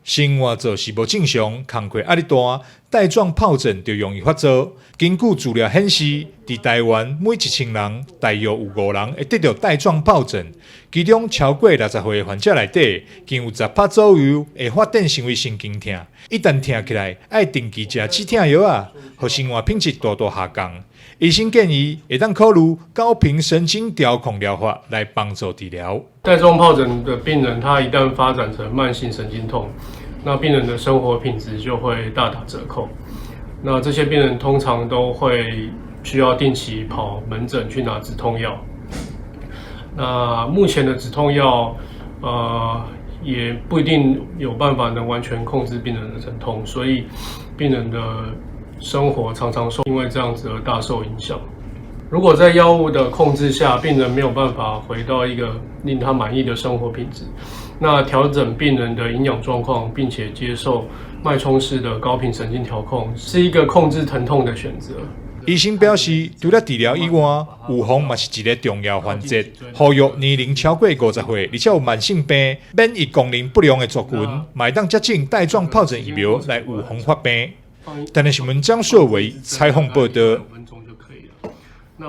生活作息無正常，工課壓力大，帶狀疱疹就容易發作。根據資料顯示，佇台灣每1000人大約有五人會得著帶狀疱疹，其中超過60歲的患者內底，近有10趴左右會發展成為神經痛。一旦痛起來，愛定期食止痛藥仔，予生活品質大大下降。醫生建議會當考慮高頻神經調控療法來幫助治療。帶狀疱疹的病人，他一旦發展成慢性神經痛，那病人的生活品質就會大打折扣。那這些病人通常都會需要定期跑門診去拿止痛藥。那目前的止痛藥，也不一定有辦法能完全控制病人的疼痛，所以病人的生活常常受因為這樣子而大受影響。如果在藥物的控制下，病人沒有辦法回到一個令他滿意的生活品質，那調整病人的營養狀況，並且接受脈衝式的高頻神經調控，是一個控制疼痛的選擇。醫生表示，除了治療以外，預防嘛是一个重要環節。呼籲年齡超過50歲，而且有慢性病、免疫功能不良的族群，嘛會當接種帶狀疱疹疫苗來預防發病。台視新聞張碩偉採訪報道。